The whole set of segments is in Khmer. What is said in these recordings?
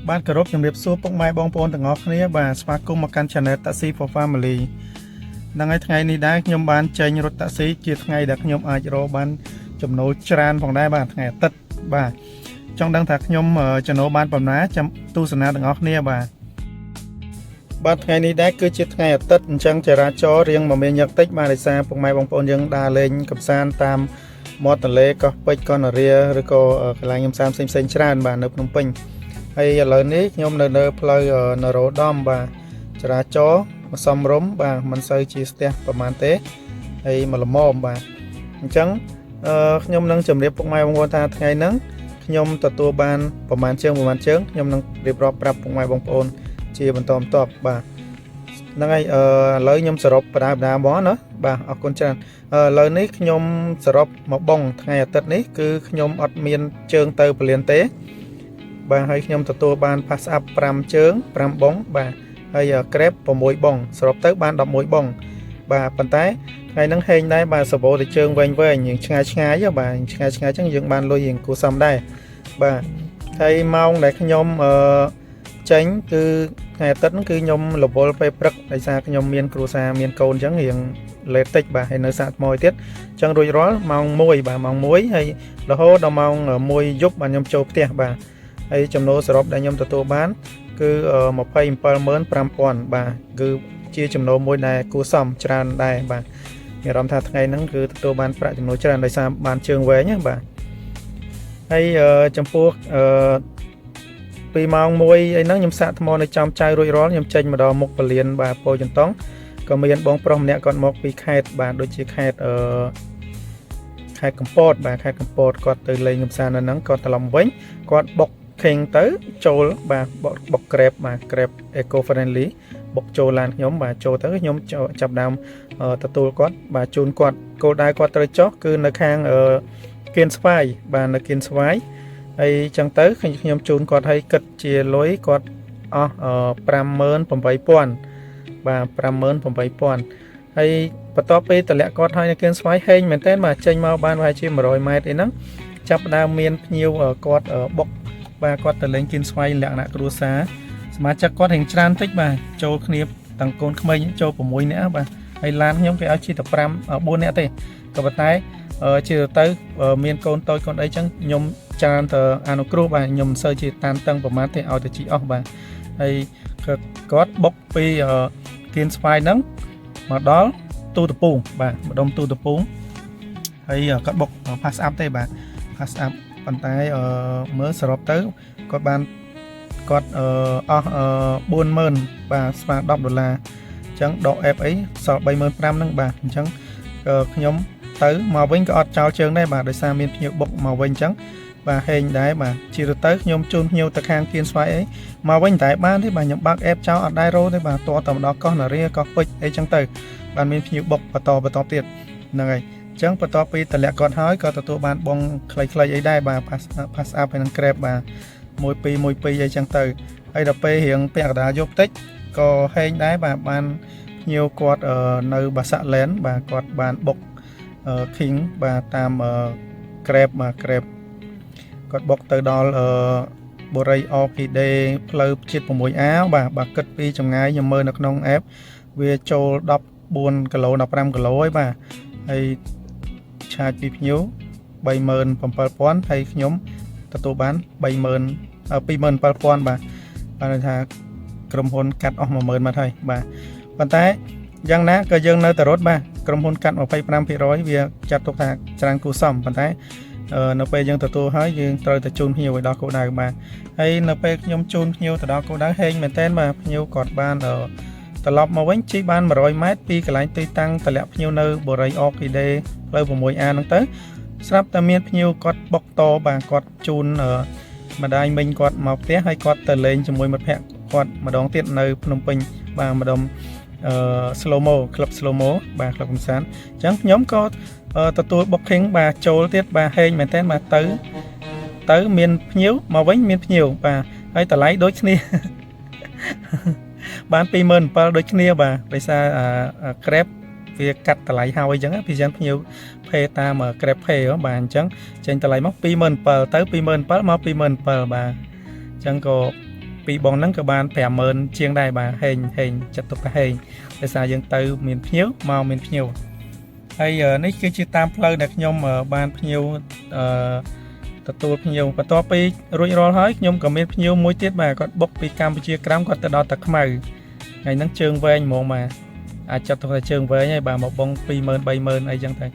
បាទគោរពជំរាបសួរពុកម៉ែបងប្អូនទាំងអស់គ្នាបាទស្វាគមន៍មកកាន់ Channel Taxi for Family ហ្នឹងហើយថ្ងៃនេះដែរខ្ញុំបានចេញរត់តាក់ស៊ីជាថ្ងៃដែលខ្ញុំអាចរកបានចំណូលច្រើនផងដែរបាទថ្ងៃអាទិត្យបាទចង់ដឹងថាខ្ញុំចំណូលបានប៉ុណ្ណាចាំទស្សនាទាំងអស់គ្នាបាទបាទថ្ងៃនេះដែរគឺជាថ្ងៃអាទិត្យអញ្ចឹងចរាចរណ៍រៀងមមាញឹកតិចបាទដោយសារពុកម៉ែបងប្អូនយើងដើរលេងកម្សាន្តតាមមាត់ទន្លេកោះពេជ្រកោះនរាឬក៏កន្លែងកម្សាន្តផ្សេងៗច្រើនបាទនៅភ្នំពេញ ហើយឥឡូវនេះខ្ញុំនៅលើផ្លូវនរោត្តមបាទចរាចរណ៍មកសំរុំបាទមិនសូវជាស្ទះប្រហែលទេហើយមកល្មមបាទអញ្ចឹងអឺខ្ញុំនឹងជម្រាបពុកម៉ែបងប្អូនថាថ្ងៃហ្នឹងខ្ញុំទទួលបានប្រហែលជើងប្រហែលជើងខ្ញុំនឹងរៀបរាប់ប្រាប់ពុកម៉ែបងប្អូនជាបន្តបន្ទាប់បាទហ្នឹងហើយអឺឥឡូវខ្ញុំសរុបបដាបដាហ្មងណាបាទអរគុណច្រើនឥឡូវនេះខ្ញុំសរុបមកបងថ្ងៃអាទិត្យនេះគឺខ្ញុំអត់មានជើងទៅពលានទេ បាទហើយខ្ញុំទទួលបាន pass up 5ជើង5បងបាទហើយ Grab 6បងសរុបទៅបាន11បងបាទប៉ុន្តែថ្ងៃហ្នឹងហេងដែរបាទសបោទៅជើងវែងវែងយើងឆ្ងាយឆ្ងាយបាទឆ្ងាយឆ្ងាយអញ្ចឹងយើងបានលុយរៀងគួរសមដែរបាទហើយម៉ោងដែលខ្ញុំអឺចេញគឺថ្ងៃអាទិត្យហ្នឹងគឺខ្ញុំរវល់ពេលព្រឹកដោយសារខ្ញុំមានគ្រួសារមានកូនអញ្ចឹងរៀង late តិចបាទហើយនៅសាកថ្មទៀតអញ្ចឹងរួចរាល់ម៉ោង1បាទម៉ោង1ហើយរហូតដល់ម៉ោង1យប់បាទខ្ញុំចូលផ្ទះបាទ ហើយចំណូលសរុបដែលខ្ញុំទទួលបានគឺ275,000បាទគឺជាចំណូលមួយដែលគួរសមច្រើនដែរបាទមានអារម្មណ៍ថាថ្ងៃហ្នឹងគឺទទួលបានប្រាក់ចំណូលច្រើនដោយសារបានជើងវែងណាបាទហើយចំពោះអឺពីម៉ោង1អីហ្នឹងខ្ញុំសាកថ្មនៅចំចៅរួចរាល់ខ្ញុំចេញមកដល់មុខពលានបាទពោធិ៍ចិនតុងក៏មានបងប្រុសម្នាក់គាត់មកពីខេត្តបាទដូចជាខេត្តអឺខេត្តកំពតបាទខេត្តកំពតគាត់ទៅលេងកម្សាន្តនៅហ្នឹងគាត់ត្រឡប់វិញគាត់បុក ខេងទៅចូលបាទបុក Grab បាទ Grab Eco Friendly បុកចូលឡានខ្ញុំបាទចូលទៅខ្ញុំចាប់ដើមទទួលគាត់បាទជូនគាត់គោលដៅគាត់ត្រូវចុះគឺនៅខាងគៀនស្វាយបាទនៅគៀនស្វាយហើយចឹងទៅខ្ញុំជូនគាត់ឲ្យគិតជាលុយគាត់អស់58,000បាទ58,000ហើយបន្ទាប់ពីតម្លាក់គាត់ឲ្យនៅគៀនស្វាយហេងមែនតើបាទចេញមកបានប្រហែលជា100ម៉ែត្រអីហ្នឹងចាប់ដើមមានភ្ញៀវគាត់បុកបាទគាត់ទៅលេងគៀនស្វាយលក្ខណៈគ្រួសារសមាជិកគាត់រៀងច្រើនតិចបាទចូលគ្នាទាំងកូនក្មេងចូល6នាក់បាទហើយឡានខ្ញុំគេឲ្យជិះតែ5 4នាក់ទេក៏ប៉ុន្តែជាទៅមានកូនតូចកូនអីចឹងខ្ញុំច្រើនទៅអនុគ្រោះបាទខ្ញុំមិនសូវជាតានតឹងប្រហែលទេឲ្យទៅជីអស់បាទហើយគាត់បុកពីគៀនស្វាយហ្នឹងមកដល់ទូតពូងបាទម្ដុំទូតពូងហើយគាត់បុក pass up ទេបាទ pass up ប៉ុន្តែមើលសរុបទៅគាត់បានគាត់អស់40000បាទស្មើ10ដុល្លារអញ្ចឹងដក app អីសល់35000ហ្នឹងបាទអញ្ចឹងខ្ញុំទៅមកវិញក៏អត់ចោលជើងដែរបាទដោយសារមានភ្ញៀវបុកមកវិញអញ្ចឹងបាទហេងដែរបាទជាទៅខ្ញុំជូនភ្ញៀវទៅខាងគៀនស្វាយអីមកវិញតែបានទេបាទខ្ញុំបើក app ចោលអត់ដែររោទេបាទតតែមកដល់កោះនារាកោះពេជ្រអីចឹងទៅបានមានភ្ញៀវបុកបន្តបន្តទៀតហ្នឹងហើយអញ្ចឹងបន្ទាប់ពីតម្លាក់គាត់ហើយក៏ទទួលបានបងខ្លីៗអីដែរបាទ pass up ហើយនឹង Grab បាទ1 2 1 2អីចឹងទៅហើយដល់ពេលរៀងពាក់កណ្ដាលយប់តិចក៏ហេងដែរបាទបានភ្ញៀវគាត់នៅបាសាក់ឡែនបាទគាត់បានបុក King បាទតាម Grab បាទ Grab គាត់បុកទៅដល់បូរីអគីដេផ្លូវជាតិ 6A បាទបាទគិតពីចម្ងាយខ្ញុំមើលនៅក្នុង app វាចូល14គីឡូ15គីឡូហើយបាទហើយឆាចពីភ្ញៀវ37,000ហើយខ្ញុំទទួលបាន30000 27,000បាទបានន័យថាក្រុមហ៊ុនកាត់អស់10000មកហើយបាទប៉ុន្តែយ៉ាងណាក៏យើងនៅតែរត់បាទក្រុមហ៊ុនកាត់25%វាចាត់ទុកថាច្រើនគួរសមប៉ុន្តែនៅពេលយើងទទួលហើយយើងត្រូវតែជូនភ្ញៀវឲ្យដល់គោលដៅបាទហើយនៅពេលខ្ញុំជូនភ្ញៀវទៅដល់គោលដៅហេងមែនតើបាទភ្ញៀវគាត់បានត្រឡប់មកវិញជិះបាន100ម៉ែត្រពីកន្លែងទីតាំងតម្លាក់ភ្ញៀវនៅបូរីអគីដេផ្លូវ 6A ហ្នឹងទៅស្រាប់តែមានភ្ញៀវគាត់បុកតបាទគាត់ជូនម្ដាយមិញគាត់មកផ្ទះហើយគាត់ទៅលេងជាមួយមិត្តភ័ក្តិគាត់ម្ដងទៀតនៅភ្នំពេញបាទម្ដុំអឺ slow mo ក្លឹប slow mo បាទក្លឹបកំសាន្តអញ្ចឹងខ្ញុំក៏ទទួល booking បាទចូលទៀតបាទហេងមែនតើបាទទៅទៅមានភ្ញៀវមកវិញមានភ្ញៀវបាទហើយតម្លៃដូចគ្នាបាន27000ដូចគ្នាបាទដោយសារ Grab វាកាត់តម្លៃហើយអញ្ចឹងពីចឹងភ្ញៀវ pay តាម Grab Pay បាទអញ្ចឹងចេញតម្លៃមក27000ទៅ27000មក27000បាទអញ្ចឹងក៏ ពីរបងហ្នឹងក៏បាន50000ជាងដែរបាទហេងហេងចាត់ទុកថាហេងដោយសារយើងទៅមានភ្ញៀវមកមានភ្ញៀវហើយនេះគឺជាតាមផ្លូវដែលខ្ញុំបានភ្ញៀវអឺទទួលភ្ញៀវបន្ទាប់ពីរួចរាល់ហើយខ្ញុំក៏មានភ្ញៀវមួយទៀតបាទគាត់បុកពីកម្ពុជាក្រោមគាត់ទៅដល់តាខ្មៅថ្ងៃហ្នឹងជើងវែងហ្មងបាទអាចចាត់ទុកថាជើងវែងហើយបាទមកបង20000 30000អីចឹងទៅ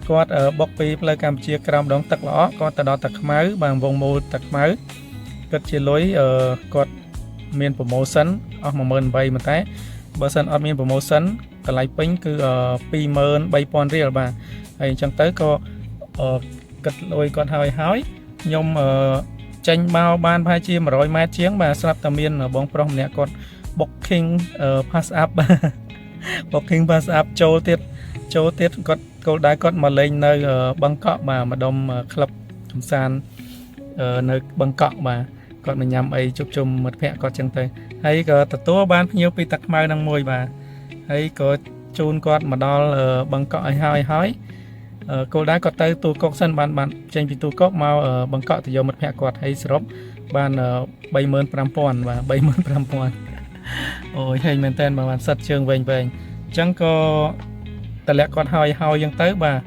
គាត់បុកពីផ្លូវកម្ពុជាក្រោមដងទឹកល្អគាត់ទៅដល់តាខ្មៅបាទវងមូលតាខ្មៅគិតជាលុយគាត់មាន promotion អស់18000ប៉ុន្តែបើសិនអត់មាន promotion តម្លៃពេញគឺ23000រៀលបាទហើយអញ្ចឹងទៅក៏គិតលុយគាត់ហើយហើយខ្ញុំចេញមកបានប្រហែលជា100ម៉ែត្រជាងបាទស្រាប់តែមានបងប្រុសម្នាក់គាត់ booking pass up booking pass up ចូលទៀតចូលទៀតគាត់គោលដៅគាត់មកលេងនៅបឹងកក់បាទម្ដុំក្លឹបកំសាន្តនៅបឹងកក់បាទគាត់មកញ៉ាំអីជួបជុំមិត្តភ័ក្តិគាត់ចឹងទៅហើយក៏ទទួលបានភ្ញៀវពីតាខ្មៅនឹងមួយបាទហើយក៏ជូនគាត់មកដល់បឹងកក់ឲ្យហើយហើយគោលដៅគាត់ទៅទូកុកសិនបានបានចេញពីទូកុកមកបឹងកក់ទៅយកមិត្តភ័ក្តិគាត់ហើយសរុបបាន35000បាទ35000អូយហេងមែនតើបាទបានសិតជើងវែងវែងអញ្ចឹងក៏តម្លាក់គាត់ហើយហើយអញ្ចឹងទៅបាទ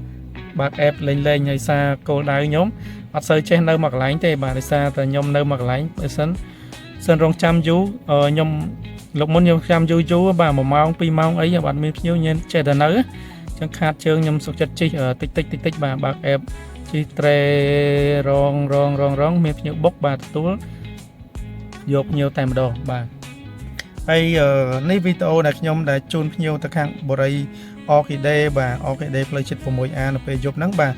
បើក app លេងលេងហើយសារគោលដៅខ្ញុំអត់សូវចេះនៅមួយកន្លែងទេបាទដោយសារតែខ្ញុំនៅមួយកន្លែងបើសិនសិនរងចាំយូរខ្ញុំលោកមុនខ្ញុំចាំយូរយូរបាទ1ម៉ោង2ម៉ោងអីបាទមានភ្ញៀវញ៉ែចេះតែនៅអញ្ចឹងខាតជើងខ្ញុំសុខចិត្តជិះតិចតិចតិចតិចបាទបើក app ជិះត្រេរងរងរងរងមានភ្ញៀវបុកបាទទទួលយកភ្ញៀវតែម្ដងបាទហើយនេះវីដេអូដែលខ្ញុំដែលជូនភ្ញៀវទៅខាងបូរីអគីដេបាទអគីដេផ្លូវជាតិ 6A នៅពេលយប់ហ្នឹងបាទ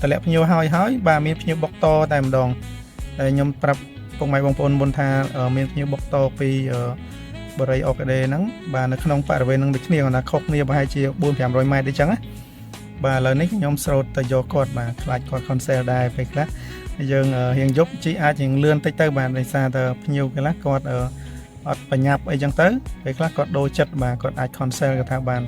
តម្លាក់ភ្ញៀវហើយហើយបាទមានភ្ញៀវបុកតតែម្ដងតែខ្ញុំប្រាប់ពុកម៉ែបងប្អូនមុនថាមានភ្ញៀវបុកតពីបូរីអគីដេហ្នឹងបាទនៅក្នុងបរិវេណហ្នឹងដូចគ្នាគាត់ថាខុសគ្នាប្រហែលជា4 500ម៉ែត្រអីចឹងណាបាទឥឡូវនេះខ្ញុំស្រោតទៅយកគាត់បាទខ្លាចគាត់ cancel ដែរពេលខ្លះយើងរៀងយប់ជីអាចរៀងលឿនតិចទៅបាទដោយសារតែភ្ញៀវខ្លះគាត់អត់បញ្ញាប់អីចឹងទៅពេលខ្លះគាត់ដូរចិត្តបាទគាត់អាច cancel គាត់ថាបាន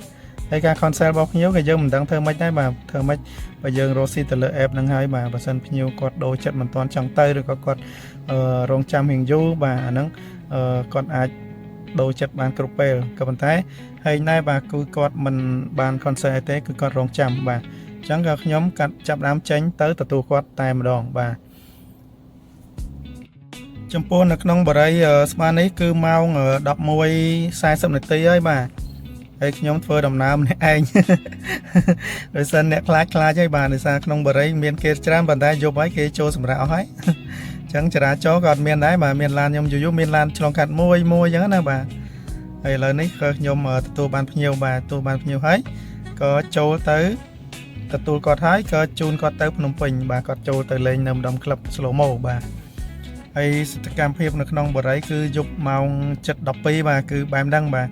ហើយការ cancel របស់ភ្ញៀវក៏យើងមិនដឹងធ្វើម៉េចដែរបាទធ្វើម៉េចបើយើងរកស៊ីទៅលើ app ហ្នឹងហើយបាទបើសិនភ្ញៀវគាត់ដូរចិត្តមិនទាន់ចង់ទៅឬក៏គាត់រងចាំរៀងយូរបាទអាហ្នឹងគាត់អាចដូរចិត្តបានគ្រប់ពេលក៏ប៉ុន្តែហើយណែបាទគឺគាត់មិនបាន cancel អីទេគឺគាត់រងចាំបាទអញ្ចឹងក៏ខ្ញុំកាត់ចាប់ដើមចេញទៅទទួលគាត់តែម្ដងបាទចំពោះនៅក្នុងបរិយស្មាននេះគឺម៉ោង11:40នាទីហើយបាទហើយខ្ញុំធ្វើដំណើរម្នាក់ឯង ដោយសារអ្នកខ្លាចខ្លាចហើយបាទដោយសារក្នុងបរិយមានគេច្រើនប៉ុន្តែយប់ហើយគេចូលសម្រាប់អស់ហើយ អញ្ចឹងចរាចរណ៍ក៏អត់មានដែរបាទមានឡានខ្ញុំយូរៗមានឡានឆ្លងកាត់មួយមួយអញ្ចឹងណាបាទហើយឥឡូវនេះក៏ខ្ញុំទទួលបានភ្ញៀវបាទទទួលបានភ្ញៀវហើយក៏ចូលទៅទទួលគាត់ហើយក៏ជូនគាត់ទៅភ្នំពេញបាទគាត់ចូលទៅលេងនៅម្ដុំក្លឹប Slow Mo បាទហើយសកម្មភាពនៅក្នុងបរិយគឺយប់ម៉ោង7:12បាទគឺបែបហ្នឹងបាទ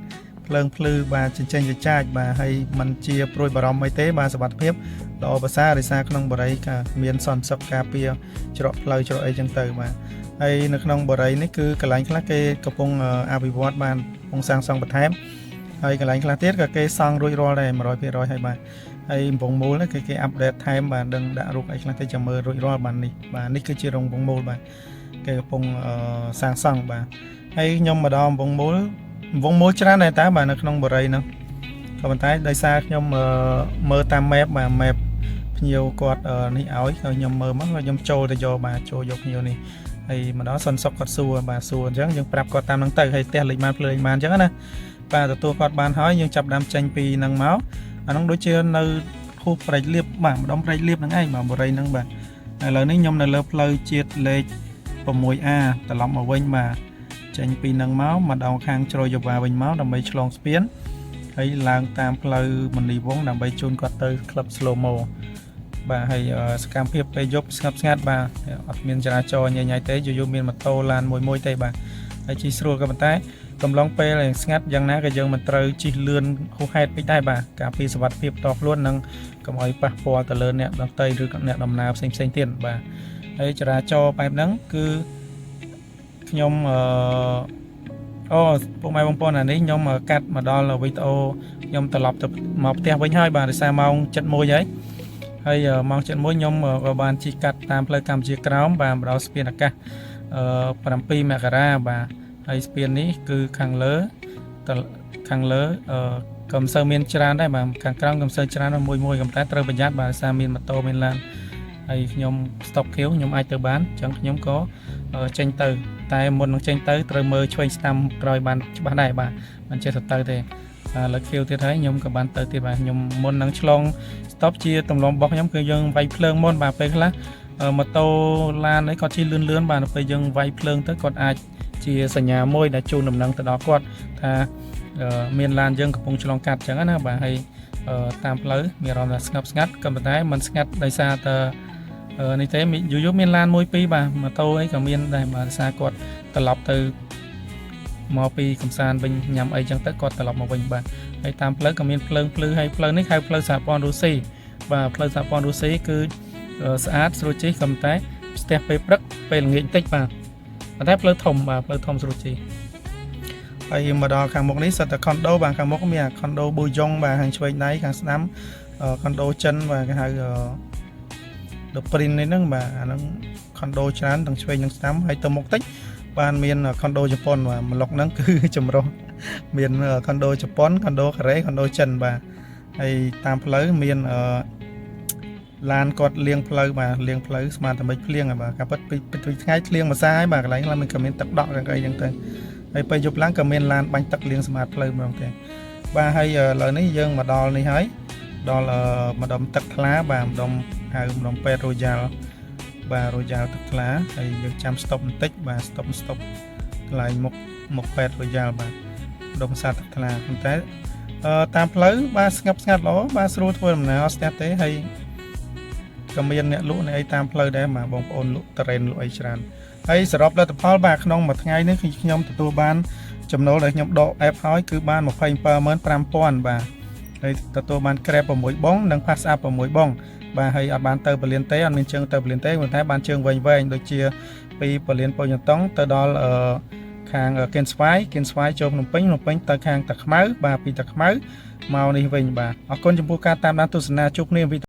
ភ្លើងភ្លឺបាទចិញ្ចេញចិញ្ចាចបាទហើយมันជាព្រួយបារម្ភអីទេបាទសុវត្ថិភាពល្អប្រសើរដោយសារក្នុងបរិយក៏មានសន្តិសុខការពារច្រកផ្លូវច្រកអីចឹងទៅបាទហើយនៅក្នុងបរិយនេះគឺកន្លែងខ្លះគេកំពុងអភិវឌ្ឍបានកំពុងសាងសង់បន្ថែមហើយកន្លែងខ្លះទៀតក៏គេសង់រួចរាល់ដែរ100%ហើយបាទហើយកំពង់មូលនេះគេគេ update ថែមបាទដឹងដាក់រូបអីខ្លះទៅចាំមើលរួចរាល់បាទនេះបាទនេះគឺជារោងកំពង់មូលបាទគេកំពុងសាងសង់បាទហើយខ្ញុំមកដល់កំពង់មូលកំពង់មូលច្រើនដែរតើបាទនៅក្នុងបរិយហ្នឹងក៏ប៉ុន្តែដោយសារខ្ញុំមើលតាម map បាទ map ភ្ញៀវគាត់នេះឲ្យខ្ញុំមើលមកខ្ញុំចូលទៅយកបាទចូលយកភ្ញៀវនេះហើយមកដល់សុនសុកគាត់សួរបាទសួរអញ្ចឹងយើងប្រាប់គាត់តាមហ្នឹងទៅហើយផ្ទះលេខបានភ្លើលេខបានអញ្ចឹងណាបាទទទួលគាត់បានហើយយើងចាប់ដើមចេញពីហ្នឹងមកអាហ្នឹងដូចជានៅហួសព្រែកលៀបបាទម្ដុំព្រែកលៀបហ្នឹងឯងបាទបរិយហ្នឹងបាទឥឡូវនេះខ្ញុំនៅលើផ្លូវជាតិលេខ 6A ត្រឡប់មកវិញបាទចេញពីហ្នឹងមកមកដល់ខាងជ្រោយយវ៉ាវិញមកដើម្បីឆ្លងស្ពានហើយឡើងតាមផ្លូវមនីវងដើម្បីជូនគាត់ទៅក្លឹប Slow Mo បាទហើយសកម្មភាពពេលយប់ស្ងប់ស្ងាត់បាទអត់មានចរាចរណ៍ញ៉ៃញ៉ៃទេយូរៗមានម៉ូតូឡានមួយមួយទេបាទហើយជិះស្រួលក៏ប៉ុន្តែកំឡុងពេលស្ងាត់យ៉ាងណាក៏យើងមិនត្រូវជិះលឿនហួសហេតុពេកដែរបាទការពារសុវត្ថិភាពផ្ទាល់ខ្លួននិងកុំឲ្យប៉ះពាល់ទៅលើអ្នកដទៃឬក៏អ្នកដំណើរផ្សេងផ្សេងទៀតបាទហើយចរាចរណ៍បែបហ្នឹងគឺខ្ញុំអឺអូពុកម៉ែបងប្អូនអានេះខ្ញុំកាត់មកដល់វីដេអូខ្ញុំត្រឡប់ទៅមកផ្ទះវិញហើយបាទដោយសារម៉ោង7:01ហើយហើយម៉ោង7:01ខ្ញុំក៏បានជិះកាត់តាមផ្លូវកម្ពុជាក្រោមបាទមកដល់ស្ពានអាកាសអឺ7មករាបាទហ ហើយស្ពាននេះគឺខាងលើតខាងលើអឺក៏មិនសូវមានច្រើនដែរបាទខាងក្រោមក៏មិនសូវច្រើនមួយមួយក៏តែត្រូវប្រយ័ត្នបាទដោយសារមានម៉ូតូមានឡានហើយខ្ញុំ stop ខៀវខ្ញុំអាចទៅបានអញ្ចឹងខ្ញុំក៏ចេញទៅតែមុននឹងចេញទៅត្រូវមើលឆ្វេងស្ដាំក្រោយបានច្បាស់ដែរបាទមិនចេះទៅទៅទេបាទលើខៀវទៀតហើយខ្ញុំក៏បានទៅទៀតបាទខ្ញុំមុននឹងឆ្លង stop ជាទម្លាប់របស់ខ្ញុំគឺយើងវាយភ្លើងមុនបាទពេលខ្លះម៉ូតូឡានអីគាត់ជិះលឿនលឿនបាទដល់ពេលយើងវាយភ្លើងទៅគាត់អាចជាសញ្ញាមួយដែលជូនដំណឹងទៅដល់គាត់ថាមានឡានយើងកំពុងឆ្លងកាត់អញ្ចឹងណាបាទហើយតាមផ្លូវមានអារម្មណ៍ថាស្ងប់ស្ងាត់ក៏ប៉ុន្តែมันស្ងាត់ដោយសារតែនេះទេយូរយូរមានឡានមួយពីរបាទម៉ូតូអីក៏មានដែរបាទដោយសារគាត់ត្រឡប់ទៅមកពីកំសាន្តវិញញ៉ាំអីចឹងទៅគាត់ត្រឡប់មកវិញបាទហើយតាមផ្លូវក៏មានភ្លើងភ្លឺហើយផ្លូវនេះហៅផ្លូវសហព័ន្ធរុស្ស៊ីបាទផ្លូវសហព័ន្ធរុស្ស៊ីគឺស្អាតស្រួលជិះក៏ប៉ុន្តែស្ទះពេលព្រឹកពេលល្ងាចបន្តិចបាទប៉ុន្តែផ្លូវធំបាទផ្លូវធំស្រួលជិះហើយមកដល់ខាងមុខនេះសុទ្ធតែខុនដូបាទខាងមុខមានខុនដូប៊ូយ៉ុងបាទខាងឆ្វេងដៃខាងស្ដាំខុនដូចិនបាទគេហៅ The Print នេះហ្នឹងបាទអាហ្នឹងខុនដូច្រើនទាំងឆ្វេងនិងស្ដាំហើយទៅមុខតិចបានមានខុនដូជប៉ុនបាទម្លុកហ្នឹងគឺចម្រុះមានខុនដូជប៉ុនខុនដូកូរ៉េខុនដូចិនបាទហើយតាមផ្លូវមានអឺឡានគាត់លាងផ្លូវបាទលាងផ្លូវស្មានតែមិនភ្លៀងបាទការពិតពីពីថ្ងៃភ្លៀងមួយសាយបាទកន្លែងខ្លះមានក៏មានទឹកដក់កអីចឹងទៅហើយពេលយប់ឡើងក៏មានឡានបាញ់ទឹកលាងសម្អាតផ្លូវម្ដងទេបាទហើយឥឡូវនេះយើងមកដល់នេះហើយដល់ម្ដុំទឹកថ្លាបាទម្ដុំហៅម្ដុំពេទ្យ Royal បាទ Royal ទឹកថ្លាហើយយើងចាំ stop បន្តិចបាទ stop stop កន្លែងមុខមុខពេទ្យ Royal បាទម្ដុំផ្សារទឹកថ្លាប៉ុន្តែតាមផ្លូវបាទស្ងប់ស្ងាត់ល្អបាទស្រួលធ្វើដំណើរអត់ស្ទះទេហើយក៏មានអ្នកលក់អ្នកអីតាមផ្លូវដែរបាទបងប្អូនលក់តរ៉េនលក់អីច្រើនហើយសរុបលទ្ធផលបាទក្នុងមួយថ្ងៃនេះគឺខ្ញុំទទួលបានចំណូលដែលខ្ញុំដក app ហើយគឺបាន275,000បាទហើយទទួលបាន Grab 6បងនិង PassApp 6បងបាទហើយអត់បានទៅពលានទេអត់មានជើងទៅពលានទេប៉ុន្តែបានជើងវែងវែងដូចជាពីពលានពញតង់ទៅដល់អឺខាងគៀនស្វាយគៀនស្វាយចូលភ្នំពេញភ្នំពេញទៅខាងតាខ្មៅបាទពីតាខ្មៅមកនេះវិញបាទអរគុណចំពោះការតាមដានទស្សនាជួបគ្នាវី